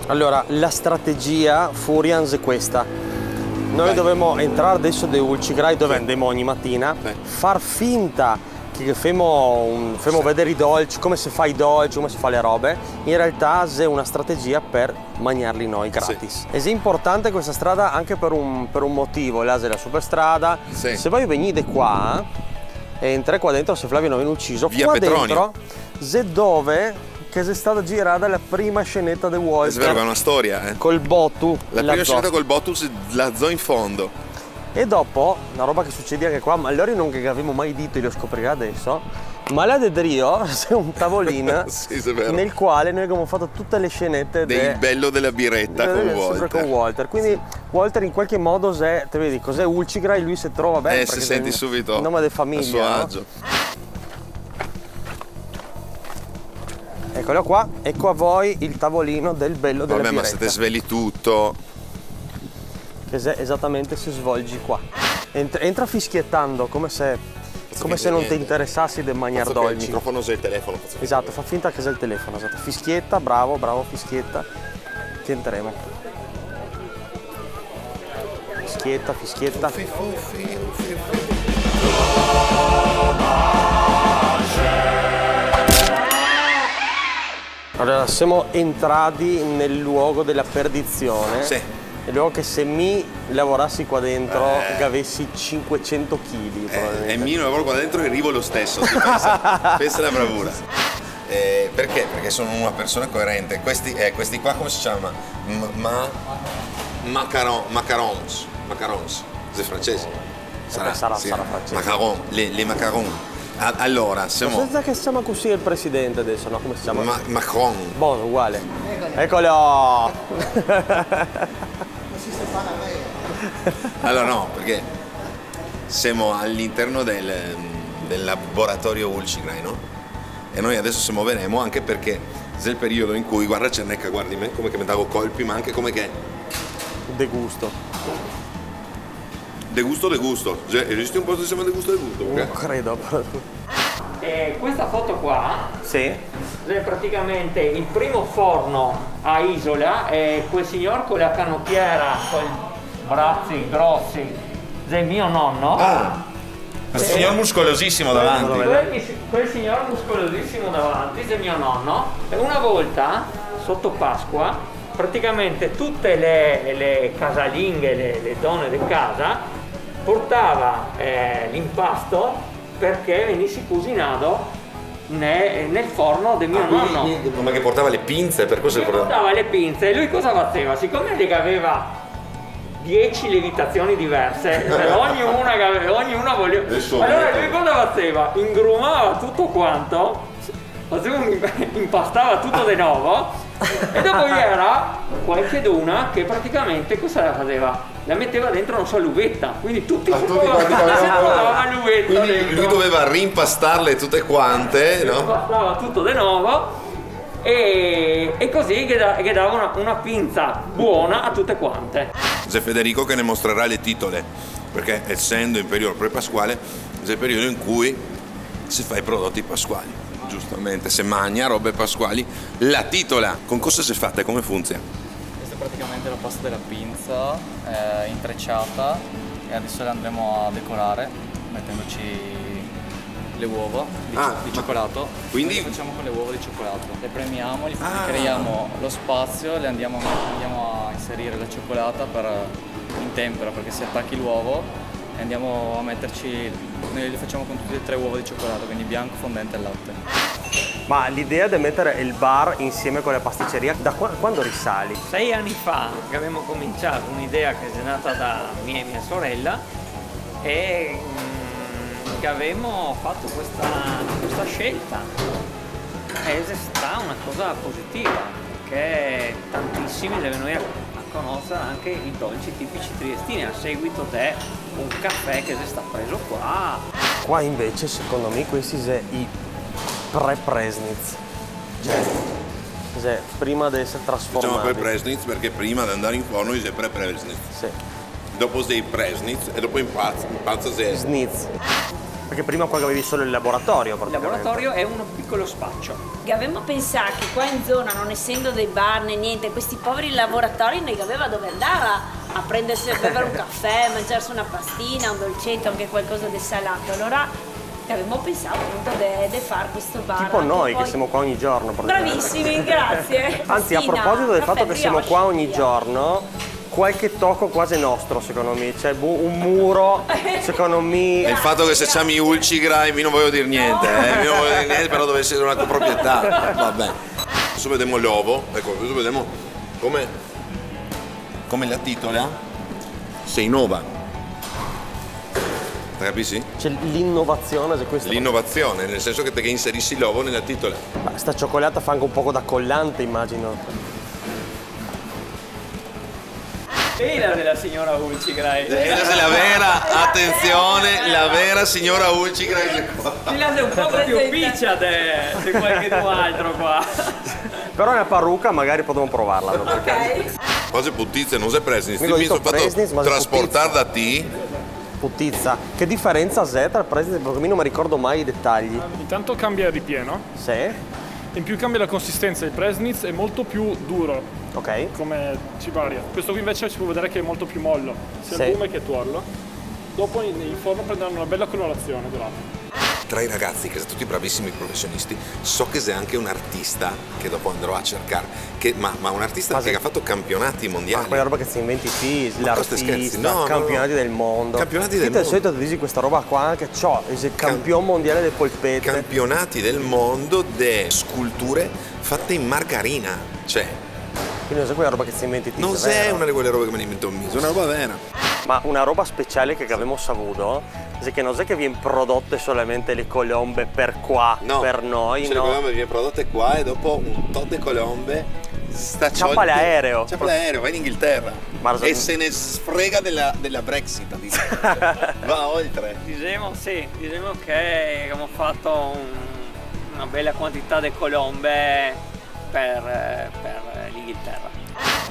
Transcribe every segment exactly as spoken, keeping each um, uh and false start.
Alora, la strategia furian xe questa. Noi dovemo entrar deso de Ulcigrai, dove andemo ogni matina, far finta che femo un, femo veder i dolci, come se fa i dolci, come se fa le robe. In realtà xe una strategia per magnarli noi gratis. E xe inportante questa strada anche per un, per un motivo, là xe la superstrada. Se voi vegnì de qua, e entrè qua dentro, se Flavio no vien uciso, qua dentro xe dove che xe stata girada la prima sceneta de Walter. Xe vero, xe una storia, eh. Col Botu. La prima sceneta col Botu xe là zo in fondo. E dopo, na roba che sucedea anche qua, ma lori no ghe gavemo mai dito, e lo scoprirà deso, ma là de drio xe un tavolin nel quale noi gavemo fato tute le scenete del Bello dela Bireta con Walter. Quindi Walter in qualche modo xe, te vedi, cos'è Ulcigrai, lui se trova ben, eh, se senti subito nome de famiglia, a suo agio. Eccolo qua, ecco a voi il tavolino del Bello dela Bireta. Vabbè, ma se te sveli tuto. Che xe, esatamente, se svolgi qua. Ent-, entra fischiettando, come se, come se no te interesasi de magnar dolci. Fazo che el microfono xe el telefono, fazo finta. Esato, fa finta che xe el telefono, esato. Fischietta, bravo, bravo, fischietta. Che entremo. Fischietta, fischietta. Alora, semo entrati nel luogo dela perdizione. Sì. El luogo che se mi lavorasi qua dentro, eh, gavesi cinquecento chili, eh, probabilmente. E mi lavoro qua dentro e rivo lo steso, ti pensa, pensa la bravura. Eh, perché? Perché sono una persona coerente. Questi, eh, questi qua come si chiama? M-, ma-, macaron-, macarons, macarons. Xe francese? Sarà, sarà, sì. Sarà francese. Macaron, le, le macaron. A-, alora, semo... Ma scusa, che se ciama cusì el presidente deso, no? Come se ciama? Ma-, Macron. Bon, uguale. Eccolo! Alora no, perché semo all'interno del, del laboratorio Ulcigrai, no? E noi adeso se moveremo anche perché xe el periodo in cui, guarda, Cerneca, guardime, come che me dago colpi, ma anche come che... De gusto. De gusto, de gusto. Cioè, esiste un posto che si chiama De gusto, de gusto? No credo. E questa foto qua, sì, è praticamente il primo forno a Isola, e quel signor con la canottiera, con i bracci grossi, è mio nonno. Ah, questo signor muscolosissimo davanti. Quel, quel signor muscolosissimo davanti, è mio nonno. E una volta, sotto Pasqua, praticamente tutte le, le casalinghe, le, le donne di casa, portava, eh, l'impasto perché venisse cucinato ne-, nel forno di mio nonno. Ah, quindi, ma che portava le pinze, per questo che portava le pinze. E lui cosa faceva? Siccome lui aveva dieci lievitazioni diverse, per ognuna che ave-, ognuna voleva. Allora lui cosa faceva? Ingrumava tutto quanto, faceva un imp-, impastava tutto de novo, e dopo ghe era qualcheduna che praticamente cosa la faceva? La metteva dentro, non so, l'uvetta, quindi tutti... Ah, si tutti trovava, quanti che avevano... si trovava l'uvetta dentro. Quindi lui doveva rimpastarle tutte quante, no? Rimpastava tutto de novo e, e così ghe da-, ghe dava una, una pinza buona a tutte quante. Xe Federico che ne mostrerà le titole, perché essendo in periodo prepasquale, xe el periodo in cui se fa i prodoti pasquali, giustamente, se magna robe pasquali. La titola, con cosa xe fata e come funziona? Questa è praticamente la pasta della pinza, eh, intrecciata, e adesso le andremo a decorare mettendoci le uova di, ah, ci-, di ma cioccolato. Quindi noi le facciamo con le uova di cioccolato. Le premiamo, gli, ah, gli creiamo lo spazio, le andiamo a, andiamo a inserire la cioccolata per, in tempera, perché si attacchi l'uovo, e andiamo a metterci, noi li facciamo con tutte e tre uova di cioccolato, quindi bianco, fondente e al latte. Ma l'idea de meter el bar insieme co la pasticceria, da qua-, quando risali? Sei anni fa che avemo comincià, un'idea che xe nata da mi e mia sorela, e, mm, che avemo fato questa, questa scelta. E xe stà una cosa positiva, perché tantisimi xe vegnui a, a conoser anche i dolci tipici triestini, a seguito de un cafè che xe stà preso qua. Qua invece, secondo me, questi xe i pre-presnic. Cioè, xe prima de eser trasformai. Dixemo pre-presnic perché prima de andar in forno i xe pre-presnic. Sì. Dopo xe i presnic e dopo in paz-, in panza xe... Snic. Parché prima qua gavevi solo el laboratorio, praticamente. El laboratorio e un picolo spacio. Che gavemo pensà che qua in zona, no esendo dei bar né gnente, questi poveri lavoratori no i gaveva dove andar a, a prenderse, a bever un cafè, mangiarse una pastina, un dolceto, anche qualcosa de salato. Alora gavemo pensà apunto de, de far questo bar. Tipo anche noi, che semo qua ogni giorno, praticamente. Bravissimi, grazie. Anzi, a proposito del fato che semo qua ogni giorno, qualche toco quasi nostro, secondo me. Cioè, bu-, un muro, secondo me. El fato che se ciami Ulcigrai, mi no vojo dir gnente, eh. Mi no vojo dir gnente, però dovesi eser una coproprietà. Vabè. Deso vedemo l'ovo, eco, deso vedemo come, come la titola se inova. Te capisi? Cioè, l'inovazione, xe questa. L'inovazione, nel senso che te inserisi l'ovo nela titola. Ma sta ciocolata fa anche un poco da collante, immagino. Quela xe la siora Ulcigrai. Quela xe la vera, atension, la vera siora Ulcigrai. Quela xe un poco pì picia de, de qualchedun altro qua. Però xe una paruca, magari podemo provarla, no? Parché... Ok. Qua xe Putiza, no xe Presnitz. Mi go dito Presnitz, ma xe Putiza. Trasportar da ti. Putiza. Che diferenza xe tra Presnitz? Parché mi no me ricordo mai i detagli. Intanto cambia ripieno. Sì. In più cambia la consistenza, il Presnitz è molto più duro. Ok. Come ci varia. Questo qui invece si può vedere che è molto più mollo, sia albume che tuorlo. Dopo in, in forno prenderanno una bella colorazione dorata. Tra i ragazzi, che xe tuti bravissimi professionisti, so che xe anche un artista che dopo andrò a cercar, che, ma, ma un artista che ga fato campionati mondiali. Ma quela roba che te inventi ti, l'artista, no, no, no. Campionati del mondo. Campionati del mondo. Ti de solito te disi questa roba qua, che ciò, xe campion mondiale de polpete. Campionati del mondo de sculture fate in margarina, cioè. Quindi no xe quela roba che te inventi ti, no xe una de quele robe che me invento mi, xe una roba vera. Ma una roba speciale che gavemo savuo xe che no xe che vien prodote solamente le colombe par qua, par noi, no? No, le colombe vien prodote qua e dopo un tot de colombe sta... Ciapa l'aereo. Ciapa l'aereo, va in Inghiltera. E se ne sfrega dela, dela Brexit, digo. Va oltre. Disemo, sì, disemo che gavemo fato un, una bela quantità de colombe par, par l'Inghiltera.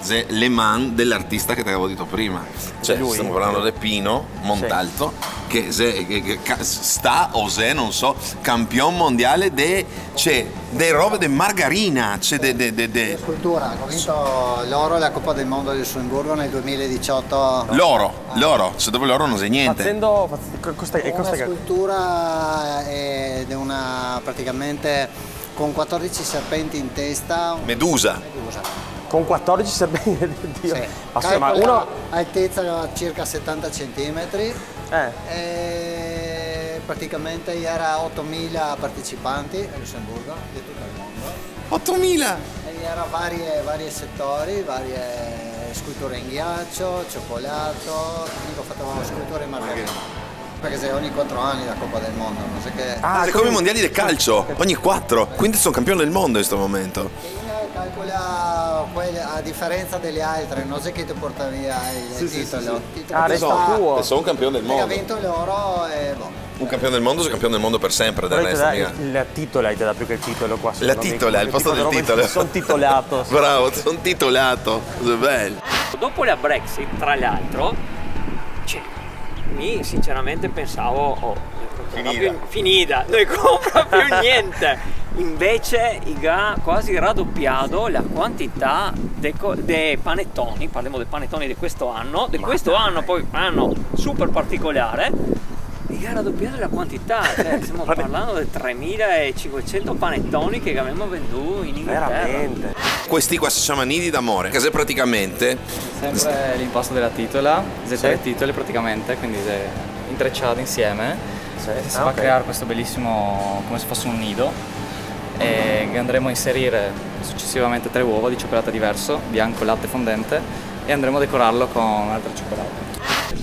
Xe le man de l'artista che te gavevo dito prima. Cioè, stemo parlando de Pino Montalto, che xe, che, che ca-, sta o xe, no so, campion mondiale de, cioè, de robe de margarina, cioè, de, de, de, de... Scultura, ga vinto l'oro alla Coppa del Mondo del Lussemburgo nel duemiladiciotto. L'oro, l'oro, se dopo l'oro no xe gnente. Fazendo, faz-, co-, costa, e costa... Una scultura, eh, de una, praticamente, con quattordici serpenti in testa. Medusa. Medusa. Con quattordici serpenti, Dio. Sì. Ma scusa, ma... Calcola uno altezza circa settanta centimetri. Eh. E praticamente iera otomila partecipanti a Lussemburgo, de tuto el mondo. Otomila? E iera varie, varie setori, varie sculture in ghiacio, ciocolato, mi go fato sculture in margarina. Parché xe ogni quatro ani la Copa del Mondo, no xe che... Ah, xe come i mondiali de calcio, ogni quatro, quindi son campion del mondo in sto momento. E calcola quel-, a diferensa dele altre, no xe che te porta via el titolo. Sì, sì, sì, sì. Ah, resta tuo. E son campion del mondo. Parché ga vinto l'oro e, boh. Un campion del mondo, xe campion del mondo par senpre, del resto, mica. Però te dà la titola, te dà pì che el titolo qua, secondo me, la titola, al posto del titolo. Son titolato. Bravo, son titolato. Xe bel. Dopo la Brexit, tra l'altro, cioè, mi sinceramente pensavo, oh, no i compra pì, finida, no i compra pì gnente. Invece i ga quasi radopià la quantità de co-, de panetoni, parlemo de panetoni de questo ano, de questo ano, po' ano super particolare, i ga radopià la quantità, cioè, stemo parlando de tremila e cinquecento panetoni che gavemo vendù in Inghiltera. Veramente? Questi qua se ciama nidi d'amore, che xe praticamente... Senpre l'impasto dela titola, xe tre titole praticamente, quindi xe intrecià insieme. Sì. E se va a crear questo belisimo, come se fose un nido, e che andremo a inserire successivamente tre uova di cioccolata diverso, bianco, latte fondente, e andremo a decorarlo con altre cioccolate.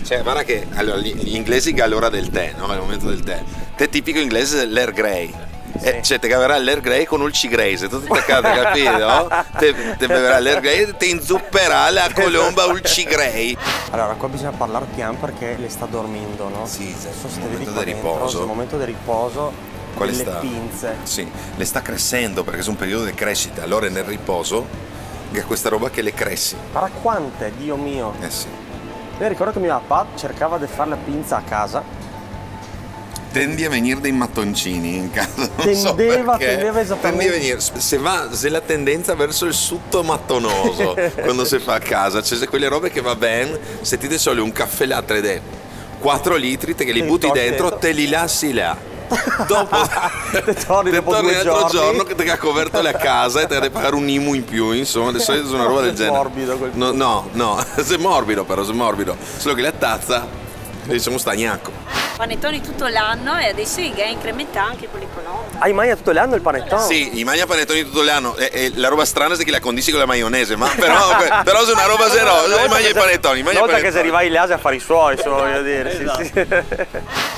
Cioè, varda che, alora, i, i inglesi i ga l'ora del tè, no? El momento del tè. Tè tipico inglese xe l'Earl Grey. Sì. Eh, cioè, te gaverà l'Earl Grey con Ulcigray, xe tuto tacà, capìo? Te, te beverà l'Earl Grey e te inzuperà la colomba Ulcigray. Alora, qua bisogna parlar pian parché le sta dormindo, no? Sì, xe un momento de riposo. Xe un momento de riposo. Qua le sta, sì, le sta cresendo, parché xe un periodo de cresita, alora nel riposo gh'è questa roba che le cresi. Varda quante, Dio mio! Eh sì. Mi ricordo che mio papà cercava de far la pinza a casa. Tendi a vegnir dei matoncini in casa, no so perché. Tendeva, tendeva esattamente. Tendi a vegnir, se va, xe la tendenza verso el suto matonoso quando se fa a casa, cioè, xe quele robe che va ben, se ti te soli un cafè latte de quatro litri, te che li buti dentro, te li lasi là. Dopo te torni dopo due giorni. Te torni l'altro giorno che te ga coverto la casa e te ga da pagar un I M U in più, insoma, de solito xe una roba del genere. Xe morbido quel... No, no, no, xe morbido però, xe morbido. Solo che la taza, disemo, sta gnaco. Panettoni tutto l'anno e adesso i ga incrementà anche con le colombe. Ah, i magna tuto l'ano el paneton? Sì, i magna panettoni tuto l'ano. E, e la roba strana xe che la condisi co la maionese, ma però, però xe una roba, se no, i magna i panettoni, i magna i panettoni. Una volta che xe rivai là, xe afari suoi, insoma, vojo dir, sì, sì.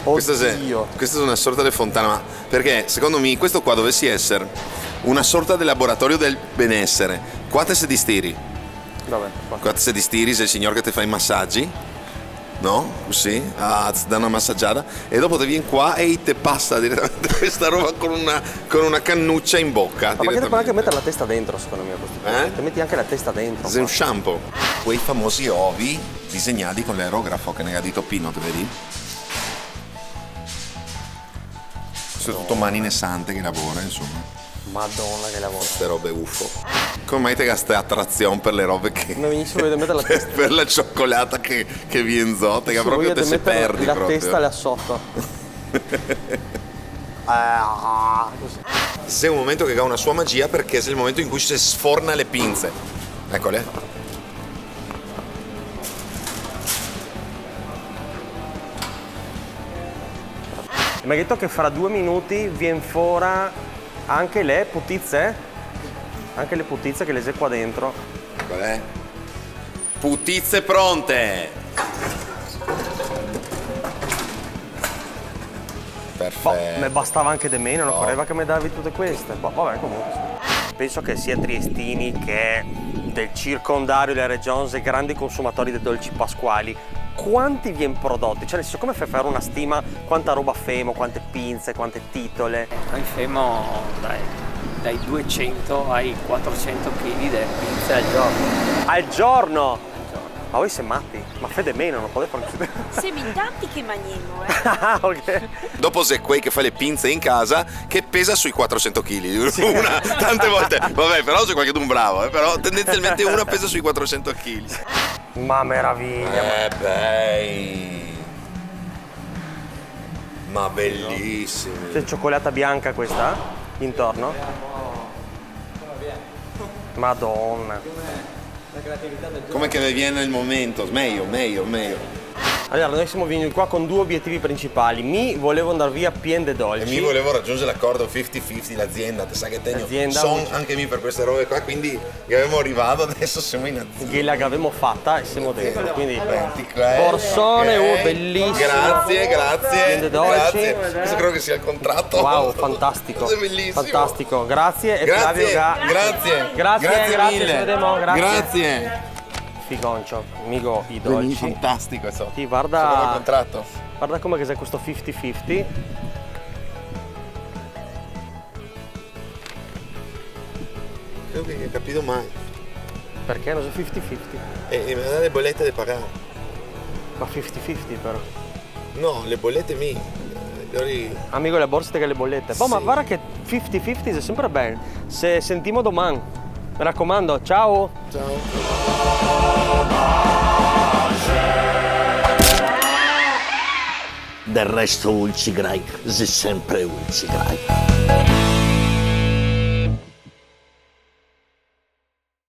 Questa xe, questa xe una sorta de fontana, ma perché, secondo mi, questo qua dovesi eser una sorta de laboratorio del benesere. Qua te se distiri. Vabbè, qua. Qua te se distiri, xe el signor che te fa i masagi. No? Cusì, ah, te dà una masagiada e dopo te vien qua e i te pasa diretamente questa roba con una, con una canucia in boca. Ma parché te pol anche meter la testa dentro, secondo me, a questo punto. Eh? Te meti anche la testa dentro. Xe un shampoo. Quei famosi ovi disegnati con l'aerografo che ne ga dito Pino, te vedi? Xe tuto manine sante che lavora, insoma. Madona che lavoro. Ste robe ufo. Come mai te ga ste atrazion per le robe che... Me vegnise voia de meter la testa. Per la ciocolata che, che vien zo, te ga proprio, te se perdi proprio. Voia de meter la testa là soto. Ah, cusì. Xe un momento che ga una sua magia, perché xe el momento in cui se sforna le pinze. Ecole. Me ga dito che fra due minuti vien fora anche le putize, anche le putize che le xe qua dentro. Qual xe? Putize pronte! Perfeto. Boh, me bastava anche de meno, no ocoreva che me davi tute queste. Boh, vabè, comunque. Penso che sia triestini che del circondario dela region xe grandi consumatori de dolci pasquali. Quanti vien prodoti? Cioè, nel senso, come fai a far una stima quanta roba femo, quante pinze, quante titole? Noi femo dai, dai duecento ai quatrocento chili de pinze al giorno. Al giorno? Al giorno. Ma voi sè mati? Ma fè de meno, no podè far cusì. Semo in tanti che magnemo, eh. Ah, ok. Dopo xe quei che fa le pinze in casa, che pesa sui quatrocento chili. Sì. Una, tante volte. Vabè, però xe qualchedun bravo, eh, però tendenzialmente una pesa sui quatrocento chili. Ma meraviglia, ma... Eh, bei. Ma belisimi. C'è cioccolata bianca questa? Intorno? Madonna. Come che ve vien el momento? Mejo, mejo, mejo. Allora, noi siamo venuti qua con due obiettivi principali. Mi volevo andar via pien de dolci. E mi volevo raggiungere l'accordo fifty fifty, l'azienda, te sa che tegno son anche mi per queste robe qua, quindi che gavemo rivà, adeso semo in azienda. Che la gavemo fata e semo dentro, quindi... Borsone, uh, belisimo. Grazie, grazie, grazie. Questo credo che sia il contratto. Wow, fantastico. Questo è bellissimo. Fantastico, grazie e Flavio, grazie. Grazie, grazie, grazie mille. Ci vedemo, grazie. Grazie. Figoncio, mi go i dolci. Fantastico, insomma. Ti varda, varda come che xe questo fifty fifty. Credo che, che capito mai. Perché no xe fifty fifty? E, e me dà le bolete de pagar. Ma fifty fifty però. No, le bolete mi. Eh, lori... Amigo, la borsa te ga le bolete. Boh, ma varda che fifty fifty xe sempre ben. Se sentimo doman. Me racomando, ciao. Ciao. Del resto Ulcigrai xe sempre Ulcigrai.